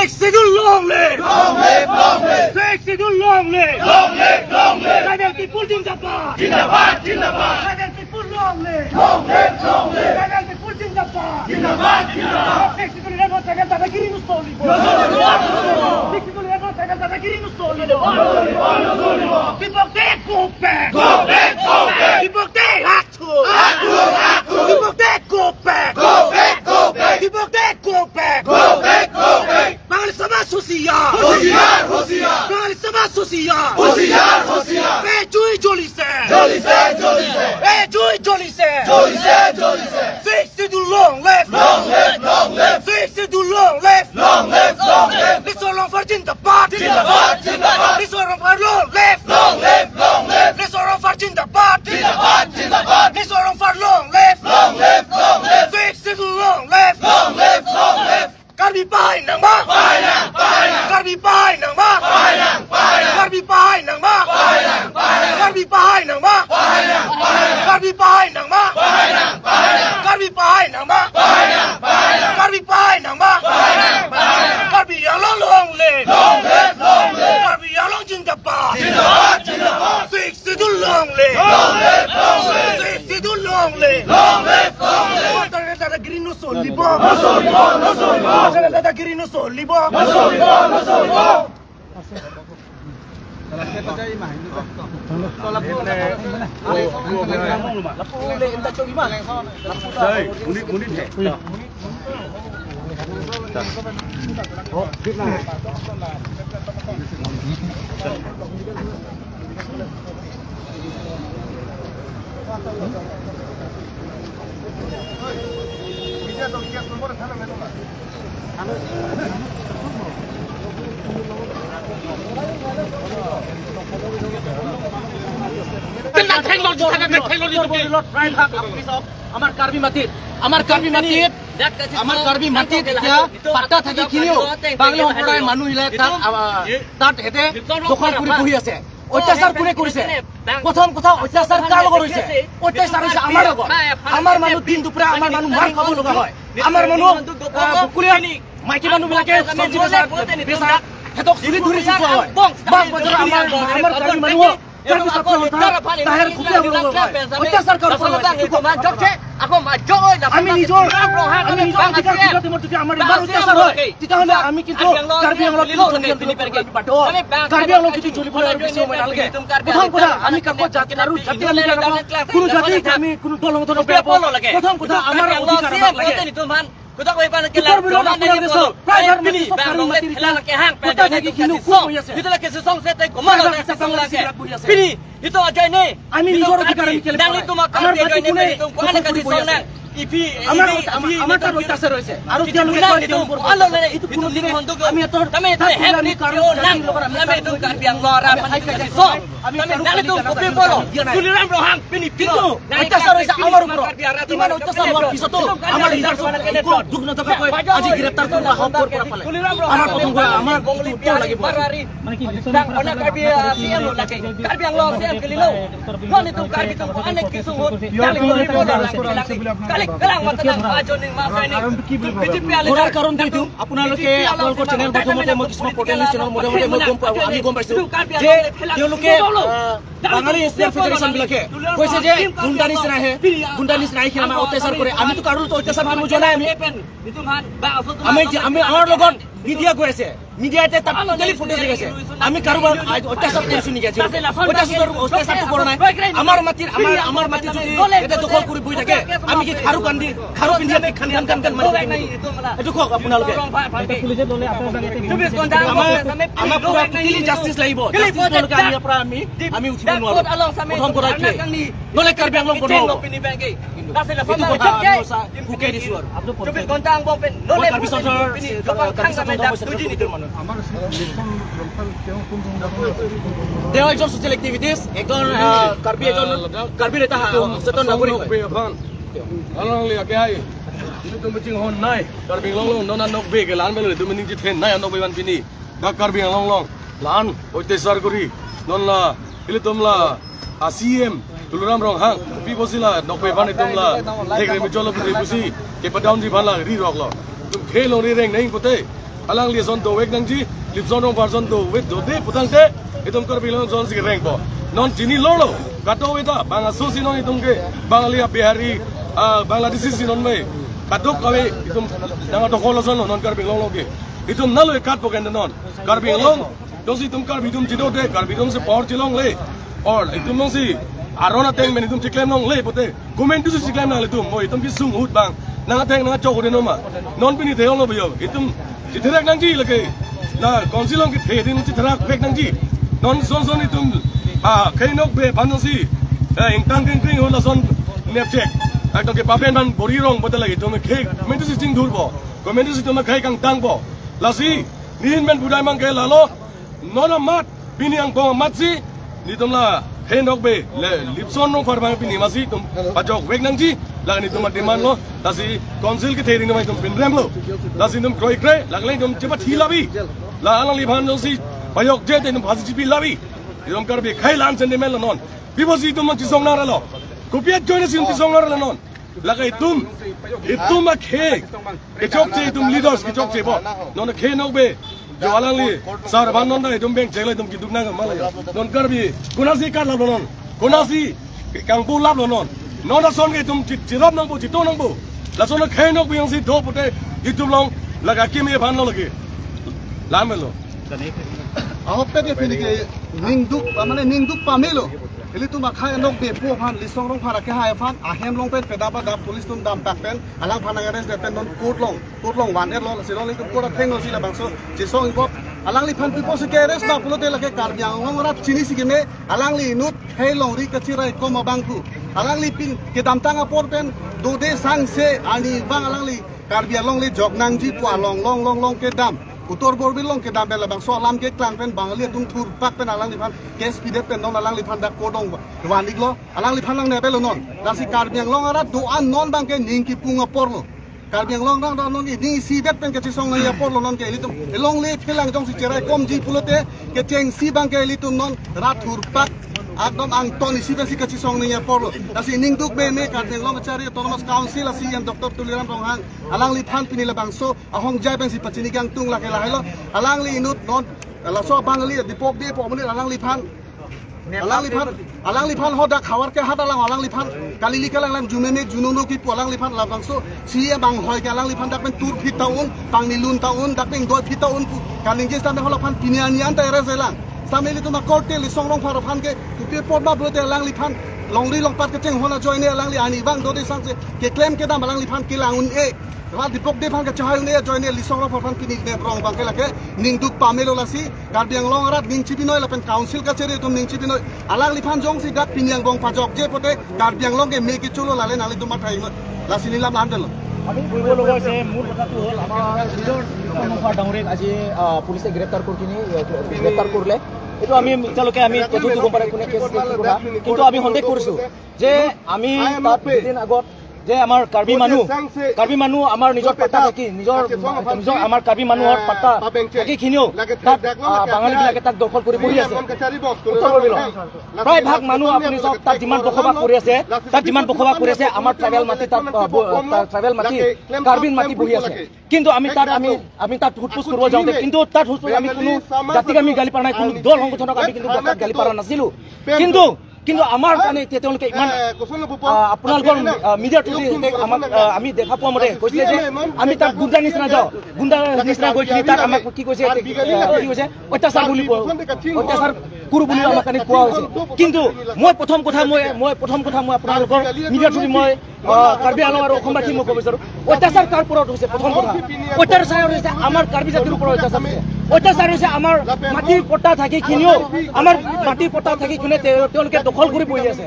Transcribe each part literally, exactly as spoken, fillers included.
Sixth Schedule long live! Long live, long live! Sixth Schedule long live! Long live, long live! Tribal people zindabad! Zindabad, zindabad! Tribal people long live! Long live, long live! Tribal people zindabad! Zindabad, zindabad! Sixth Schedule area tribal dadagiri nusolibo! Nusolibo, nusolibo! Sixth Schedule area tribal dadagiri nusolibo! Nusolibo, nusolibo! People take go back! Go back, go back! People take action! Action, action! People take go back! Go back, go back! People take go back! Go back, go back! বাঙালি সমাজ হুঁশিয়ার! হুঁশিয়ার, হুঁশিয়ার! বাঙালি সমাজ হুঁশিয়ার! হুঁশিয়ার, হুঁশিয়ার! এ জুই জ্বলিছে! জ্বলিছে, জ্বলিছে! এ জুই জ্বলিছে! জ্বলিছে, জ্বলিছে! Sixth Schedule long live! Long live, long live! Sixth Schedule long live! Long live, long live! Mizo Rongphar zindabad! Zindabad, zindabad! Mizo Rongphar long live! Long live, long live! Mizo Rongphar zindabad! Zindabad, zindabad! Mizo Rongphar long live! Long live, long live! Sixth Schedule long live! Long live, long live! Karbi pahai nangma! Pahai nang, pahai nang! Karbi pahai nangma! Pahai nang, pahai nang! Karbi pahai nangma! Pahai nang, pahai nang! Karbi pahai nangma! Pahai nang, pahai nang! Karbi pahai nangma! Pahai nang, pahai nang! Karbi pahai nangma! Pahai nang, pahai nang! Karbi pahai nangma! Pahai nang, pahai nang! Karbi Anglong long live! Long live, long live! Karbi Anglong zindabad! Zindabad, zindabad! Sixth Schedule long live! Long live, long live! Sixth Schedule long live! Long live, long live! Tribal dadagiri nusolibo! Nusolibo, nusolibo! Tribal dadagiri nusolibo! Nusolibo, nusolibo! আমাৰ কাৰ্বি মাটিত, আমাৰ কাৰ্বি মাটিত, আমাৰ কাৰ্বি মাটিত এতিয়া পাট্টা থাকি কিনিও বাঙালী সম্প্ৰদায়ৰ মানুহ বিলাক তাত, আ, তাত সিহঁতে দখল কৰি বহি আছে। অত্যাচাৰ কোনে কৰিছে? প্ৰথম কথা, অত্যাচাৰ কাৰ লগত হৈছে? অত্যাচাৰ হৈছে আমাৰ লগত। আমাৰ মানুহ দিন দুপৰীয়া আমাৰ মানুহ মাৰ খাব লগা হয়। আমাৰ মানুহ, আহ, বুকুলীয়া মাইকী মানুহ বিলাকে চব্জি বেচা, বেচা, সিহঁতক চুলি ধৰি চুচোৱা হয়। বাছ বজাৰত আমাৰ, আমাৰ কাৰ্বি মানুহ, কাৰ্বি ছাত্ৰ সন্থা, তাহেৰ খুটীয়া বিলাকক হয়। অত্যাচাৰ কাৰ ওপৰত হৈছে? আমি নিজৰ, আমি নিজৰ অধিকাৰ খোজা টাইমত যদি আমাৰ ইমান অত্যাচাৰ হয়, তেতিয়াহ'লে আমি কিন্তু কাৰ্বি আংলং কিন্তু জ্বলি জ্বলি মৰিব লাগে। বাধ্য। কাৰ্বি আংলং কিন্তু জ্বলিবলৈ আৰু বেছি সময় নালাগে। প্ৰথম কথা, আমি কাকো জাত, কাৰো জাতি আমি বেয়া নাপাওঁ। কোনো জাতিক আমি কোনো দল সংগঠনক বেয়া নাপাওঁ। প্ৰথম কথা, আমাৰ অধিকাৰ আমাক লাগে। উত্তৰ বিভাগত আপোনাৰ দেশত প্ৰায় ভাগ মাটি চব কাৰো মাটি এতিয়া গোটাই থাকি কিনো খুব হৈ আছে। Itu lagi sesong saya tadi kemana? Itu aja ini. আমি নিজৰ অধিকাৰ আমি কেলে পাব লাগে? আমাৰ মাটি কোনে দখল কৰি বহি আছে? আমাৰ, আমাৰ, আমাৰ তাত অত্যাচাৰ হৈছে আৰু তেওঁলোকে কয় তেওঁলোকৰ অত্যাচাৰ। এইটো কোনোদিনে আমি এটা, এটা আমি কাৰো জাতিৰ লগত আমি কাৰো, আমি হাই কাজিয়া, আমি কাৰো কালি কাৰো দিয়া নাই। কিন্তু অত্যাচাৰ হৈছে আমাৰ ওপৰত। ইমান অত্যাচাৰ হোৱাৰ পিছতো আমাৰ লিডাৰজন একো দুখ নথকাকৈ আজি গ্ৰেপ্তাৰ কৰি আহক, ক'ৰ পৰা পালে? আমাৰ প্ৰথম কথা আমাৰ উত্তৰ লাগিব। মানে কি, Karbi Anglong C M lo lagi. Karbi Anglong C M ke lilo. Kami tu Karbi tu anek kisung hut. Kali kali bola lagi. Kali kalang mata dan baju ning mas ini. Tu B J P ale. কৰাৰ কাৰণটো এইটো, আপোনালোকে আপোনালোকৰ চেনেল মাধ্যমতে মই কিছুমান portal channel মাধ্যমতে মই গম পাওঁ, আমি গম পাইছো যে তেওঁলোকে, আহ, বাঙালী এছিয়ান ফেডাৰেশ্যন বিলাকে কৈছে যে গুণ্ডা নিচিনা আহে, গুণ্ডা নিচিনা আহি আমাৰ অত্যাচাৰ কৰে। আমিতো কাৰো অত্যাচাৰ মানুহ যোৱা নাই আমি। আমি যে, আমি, আমাৰ লগত মিডিয়া গৈ আছে, মিডিয়াতে তাত টোটেলি ফুটেজ হৈ আছে। আমি কাৰোবাৰ আ-, অত্যাচাৰ কৰিছো নেকি আজি? অত্যাচাৰ, অত্যাচাৰটো কৰা নাই। আমাৰ মাটিৰ, আমাৰ, আমাৰ মাটিত যদি এটা দখল কৰি বহি থাকে, আমি কি খাৰু কান্দি, খাৰু পিন্ধি আমি খান খান খান খান মাৰি থাকিম নেকি? এইটো কওক আপোনালোকে। পুলিচে ল'লে আপোনাৰ আমাক, আমাক পুৰা টোটেলি জাষ্টিচ লাগিব। জাষ্টিচ নোহোৱালৈকে আমি ইয়াৰ পৰা আমি, আমি উঠিব নোৱাৰো। প্ৰথম কথা এইটোৱে। নহ'লে কাৰ্বি আংলং বন্ধ হ'ব। এইটো কথা আমি সঁচা ভুকে দিছো আৰু। মই কাৰ্বি ছাত্ৰৰ, কাৰ্বি ছাত্ৰৰ মানুহ। আমাৰ ইলেকশ্যন লংকাৰ তেওঁ কোন সংগঠনৰ আছিল? তেওঁ এজন ছ'চিয়েল এক্টিভিষ্ট, এজন, আহ, কাৰ্বি এজন, কাৰ্বিৰ এটা সচেতন নাগৰিক হয়। Along liya kaya hai? Ilitum bichinghon nai. Karbi Anglong along non anokbe ke lan belo ilitum ning jithen nai anokbe ban pini. Dak Karbi Anglong along lan oitesar guri non la ilitum la a C M Tuliram Ronghang pi bosi la nokbe ban itum la thek re micholo putri pusi kepadown ji ban la ri rok lo. Itum khelong ri reng neng pute. Alangli ason dovek nangji, Lipson Rongphar ason dovek dode putangte, itum Karbi Anglong asonsi rengpo. Non chini lolo, kadokave ta, bang asosi non itum ke, Bangali, Bihari, ah, Bangladeshi si non me. Kadokave itum nang adokol ason non Karbi Anglong lo ke. Itum nalo ekat poken non. Karbi Anglong, jongsi itum Karbi atum chidode, Karbi atumsi power chelongle. Or itum jongsi aron ateng pen itum chiklem longle pote. Komantusi chiklem nanglitum, mo itum kesung ahut bang nang ateng nang achok uri noma. Non pini theyong lo biyo. Itum chitherak nangji lake. Na council along kethe din chitherak vek nangji. Non son son itum, ah, khei nokbe aphansi, eh, ingtang kengkring ahut lason nepchek. Akdok ke papen ban bori rong pote lake itum khei komantusi chingthurpo. Komantusi itum khei kangtangpo. Lasi, nihin pen budai mang ke lalo. Non amat, pini angbong amatsi, nitum la, khei nokbe, le, Lipson Rongphar bang pini masi itum, pajok vek nangji, la nitum ademand lo, lasi council kethe ri nang itum pinrem lo, lasi itum kroikre, la le itum chepathi labi, la alangliphan jongsi, pajokje te itum phasi chipi labi, itum Karbi khei lan sentiment lo non, pi apotsi itum chisong nang ra lo, kopi ajoine si itum chisong nang ra lo non. Lake itum, itum akhei, kechokche itum leaders kechokchepo. Non khei nokbe, jo alangli, sar ban non da itum beng chek la itum keduk nang ma la. Non Karbi, konatsi kalap lo non, konatsi kangpu lap lo non. Non ason ke itum chi-, chirap nangpo, chito nangpo. Lason khei nokbe jongsi do pote, itum along, lake akimi aphan lo lake. Lam lo. Ahok ta ke pini ke ningduk, mane ningduk pamelo. Ilitum akhei nokbe pu aphan, Lipson Rongphar akhei aphan, ahem along pen pedap adap police atum dampak pen, alangphan nang arrest det pen non court along, court along van-et lo, si along ilitum court athengno si labangso, chisong ingkop, alangliphan pi apotsi ke-arrest ba pulote lake Karbi Anglong arat chinisi keme, alangli inut khei longri kachirai kom abang pu. Alangli pin kedamtang apor pen, dode sangse, arnivang alangli, Karbi Anglong le jok nangji pu along long long long kedam. Uttar Borbil along kedam pen labangso alam keklang pen Bangali atum thurpak pen alangliphan case pidet pen non alangliphan dak court along van-iklo, alangliphan nang nepelo non. Lasi Karbi Anglong arat do-an non bang ke ning kipung apor lo. Karbi Anglong arat do-an non ke ning isidet pen kachisong nangji apor lo non ke ilitum. Elongle phelang jongsi cherai komji pulote kechengsi bang ke ilitum non rat thurpak. Akdom angton isi pensi kachisong nangji apor lo. Lasi ningduk meme Karbi Anglong Kachari Autonomous Council a C E M Doctor Tuliram Ronghang. Alangliphan pini labangso ahongjai pensi pachini kangtung lake lahelo. Alangli inut non, laso Bangali, Dipok Bey pu amonit alangliphan. Alangliphan, alangliphan hadak havar ke hadak lang alangliphan. Kali li kalang lang jumeme junono kipu alangliphan labangso. C E M anghoi ke alangliphan dak pen tur phit ta un, pangni lun ta un, dak pen doi phit ta un pu. Kaningje sitame halaphan pini anyan ta arrest lang. Sitame ilitum akorte Lipson Rongphar aphan ke, kopi apot ba pulote alangliphan. Longri longpat kechenghon ajoine alangli arnivang dode sangse keklem kedam alangliphan kelang un-e. Rat Dipok Bey aphan kachehai un-e ajoine Lipson Rongphar aphan pini neprong bang ke lake ningduk pamelo lasi Karbi Anglong arat ning chibinoi lapen council kachari atum ning chibinoi. Alangliphan jongsi dak pini angbong pajokje pote Karbi Anglong ke me kecholo lale nanglitum mathainoi. Lasi neli lam lamdelo. আমি কৰিব লগা হৈছে, মূল কথাটো হ'ল আমাৰ নিজৰ মুখৰ ডাঙৰীক আজি, আহ, পুলিচে গ্ৰেপ্তাৰ কৰি কিনি, আহ, গ্ৰেপ্তাৰ কৰিলে। এইটো আমি এতিয়ালৈকে আমি তথ্যটো গম পোৱা নাই কোনে কেছ কি কথা, কিন্তু আমি সন্দেহ কৰিছো যে আমি তাত দুদিন আগত যে আমাৰ কাৰ্বি মানুহ, কাৰ্বি মানুহ আমাৰ নিজৰ পাত্তা থাকি, নিজৰ, নিজৰ আমাৰ কাৰ্বি মানুহৰ পাত্তা থাকিখিনিও তাত, আহ, বাঙালীবিলাকে তাত দখল কৰি বহি আছে। উত্তৰ কৰ্বি ল। প্ৰায় ভাগ মানুহ আপুনি চাওক, তাত যিমান বসবাস কৰি আছে, তাত যিমান বসবাস কৰি আছে, আমাৰ ট্ৰাইবেল মাটি তাত, আহ, ব-, আহ, ট্ৰাইবেল মাটি, কাৰ্বিৰ মাটি বহি আছে। কিন্তু আমি তাত, আমি, আমি তাত সোধ পোছ কৰিব যাওঁতে, কিন্তু তাত সোধ পোছ আমি কোনো জাতিক আমি গালি পৰা নাই, কোনো দল সংগঠনক আমি কিন্তু তাত গালি পৰা নাছিলো। কিন্তু, কিন্তু আমাৰ কাৰণে এতিয়া তেওঁলোকে ইমান, আহ, আপোনালোকৰ, আহ, মিডিয়াৰ থ্ৰুদি আমাক, আহ, আমি দেখা পোৱা মতে কৈছিলে যে আমি তাত গুণ্ডা নিচিনা যাওঁ, গুণ্ডা নিচিনা গৈ কিনি তাত আমাক কি কৈছে, আহ, কি কৈছে, অত্যাচাৰ বুলি কোৱা, অত্যাচাৰ কৰো বুলি আমাক কাৰণে কোৱা হৈছে। কিন্তু মই প্ৰথম কথা, মই, মই প্ৰথম কথা মই আপোনালোকৰ মিডিয়াৰ থ্ৰুদি মই, আহ, কাৰ্বি আংলং আৰু অসমবাসীক মই ক'ব বিচাৰো, অত্যাচাৰ কাৰ ওপৰত হৈছে? প্ৰথম কথা, অত্যাচাৰ হৈছে আমাৰ কাৰ্বি জাতিৰ ওপৰত অত্যাচাৰ হৈছে। অত্যাচাৰ হৈছে আমাৰ মাটিৰ পট্টা থাকিখিনিও, আমাৰ মাটিৰ পট্টা থাকিখিনিও তেওঁ-, তেওঁলোকে দখল কৰি বহি আছে।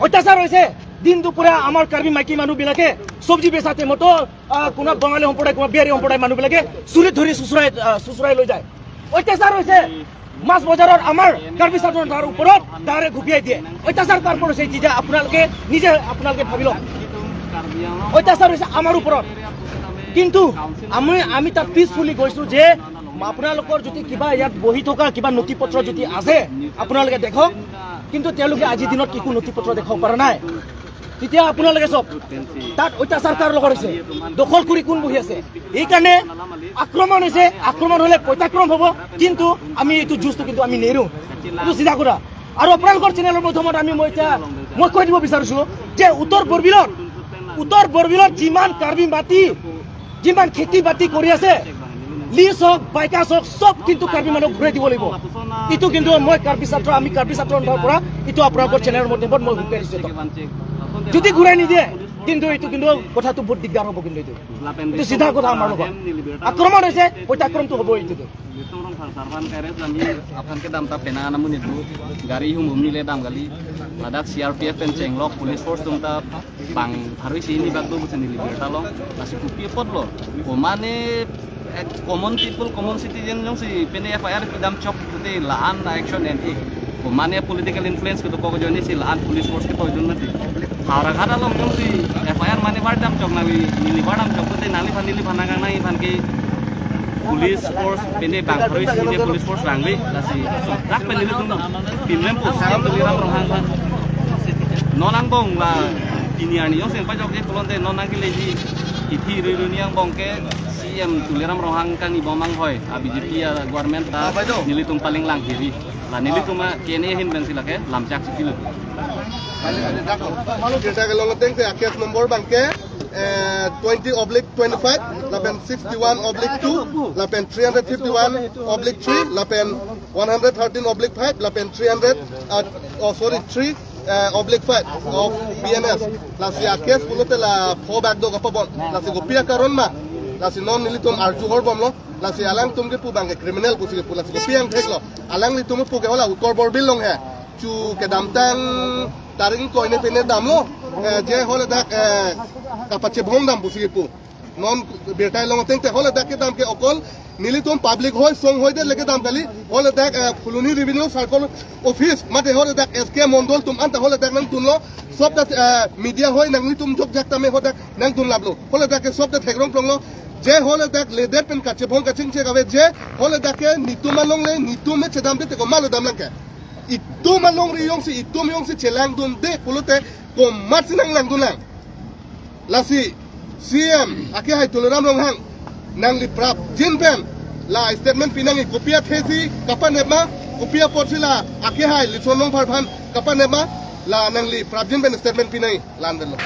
অত্যাচাৰ হৈছে দিন দুপৰীয়া আমাৰ কাৰ্বি মাইকী মানুহবিলাকে চব্জি বেচা টাইমতো, আহ, কোনোবা বঙালী সম্প্ৰদায়, কোনোবা বিহাৰী সম্প্ৰদায় মানুহবিলাকে চুৰিত ধৰি চুচৰাই, আহ, চুচৰাই লৈ যায়। অত্যাচাৰ হৈছে মাছ বজাৰত আমাৰ কাৰ্বি ছাত্ৰ তাৰ ওপৰত ডাইৰেক্ট ঘুপিয়াই দিয়ে। অত্যাচাৰ কাৰ ওপৰত হৈছে? যেতিয়া আপোনালোকে নিজে আপোনালোকে ভাবি লওক, অত্যাচাৰ হৈছে আমাৰ ওপৰত। কিন্তু আমি, আমি তাত পিচফুলি গৈছো যে আপোনালোকৰ যদি কিবা ইয়াত বহি থকা কিবা নথি পত্ৰ যদি আছে আপোনালোকে দেখক, কিন্তু তেওঁলোকে আজিৰ দিনত একো নথি পত্ৰ দেখাব পৰা নাই। তেতিয়া আপোনালোকে চাওক, তাত অত্যাচাৰ কাৰ লগত হৈছে, দখল কৰি কোন বহি আছে। এইকাৰণে আক্ৰমণ হৈছে, আক্ৰমণ হ'লে প্ৰত্যাক্ৰমণ হ'ব, কিন্তু আমি এইটো যুঁজটো কিন্তু আমি নেৰো, এইটো চিধা কথা। আৰু আপোনালোকৰ চেনেলৰ মাধ্যমত আমি, মই এতিয়া মই কৈ দিব বিচাৰিছো যে উত্তৰ বৰবিলত, উত্তৰ বৰবিলত যিমান কাৰ্বি মাটি, যিমান খেতি বাতি কৰি আছে, লিজ হওক, বাইকাছ হওক, চব কিন্তু কাৰ্বি মানুহক ঘূৰাই দিব লাগিব। এইটো কিন্তু মই কাৰ্বি ছাত্ৰ, আমি কাৰ্বি ছাত্ৰ সন্থাৰ পৰা এইটো আপোনালোকৰ চেনেলৰ মাধ্যমত মই হুঁকাই দিছো। যদি ঘূৰাই নিদিয়ে, কিন্তু এইটো কিন্তু কথাটো বহুত দিগদাৰ হ'ব। কিন্তু এইটো, এইটো চিধা কথা, আমাৰ লগত আক্ৰমণ হৈছে, প্ৰত্যাক্ৰমণটো হ'ব এইটো। Nelitum Rongphar sar aphan kairis lami aphan kedam ta penang amonit do, gari humum nile dam kali. Ladak C R P F pen chenglok, police force atum ta bang pharui si hini bak do pusi neli birta long. Lasi kopi apotlo, komane, eh, common people, common citizen jongsi pine F I R pidam chok te la-an action en-e. Komane political influence kedokok ajoine si la-an police force ketoidun mati. Howraghat along jongsi F I R mane bardam chok nangli, neli bardam chok te nangliphan, neliphan nangkangnangji aphan ke police force pine bang pharui si hini police force vangve. Lasi dak pen nelitum Pinrem pu C M Tuliram Ronghang aphan. Non angbong la pini arni jongsi pajokji pulote non nangkeleji, ithi ri ri ni angbong ke C M Tuliram Ronghang kangni bom anghoi a B J P a government ta nelitum palinglang hiri. La nelitum a K N A ahin pensi lake lamchak si pilo. Kita ke long ateng te a case number abang ke, eh, twenty oblique twenty-five, lapen sixty-one oblique two, lapen three hundred fifty-one oblique three, lapen one hundred thirteen oblique five, lapen three hundred, uh, oh, sorry, three, uh, oblique five of B N S. Lasi a case pulote la pho bak do kapabon. Lasi kopi akaron ma? Lasi non nelitum arju hor bomlo. Lasi alangtum kepu abang ke criminal pusi kepu. Lasi kopi angthek lo? Alanglitum pu ke hala Uttor Borbil along he. Chu kedamtang tarik ingkoi ne pine damlo. Eh, je haladak, eh, kapachebhong dam pusi kepu. Non birta long ateng te haladak kedam ke okol nelitum public hoi, song hoi det le kedam kali. Haladak, eh, Phuloni Revenue Circle Office mate haladak S K Mondol atum anta haladak nangdunlo. Sob ta, eh, media hoi nanglitum jokjak tame haladak nangdun laplo. Haladak ke sob ta thekrong plonglo. Je haladak ledet pen kachebhong kachingche kave, je haladak ke netum along le, netum me chedamde te komatlo damlang ke? Itum alongri jongsi, itum jongsi chelangdunde pulote komatsi nanglangdunlang? Lasi C M akehai Tuliram Ronghang, nangli prapjin pen la statement pinangji, kopi athesi kapanep ma, kopi apotsi la akehai Litsong Rongphar aphan kapanep ma, la nangli prapjin pen statement pinangji, la-an avelo.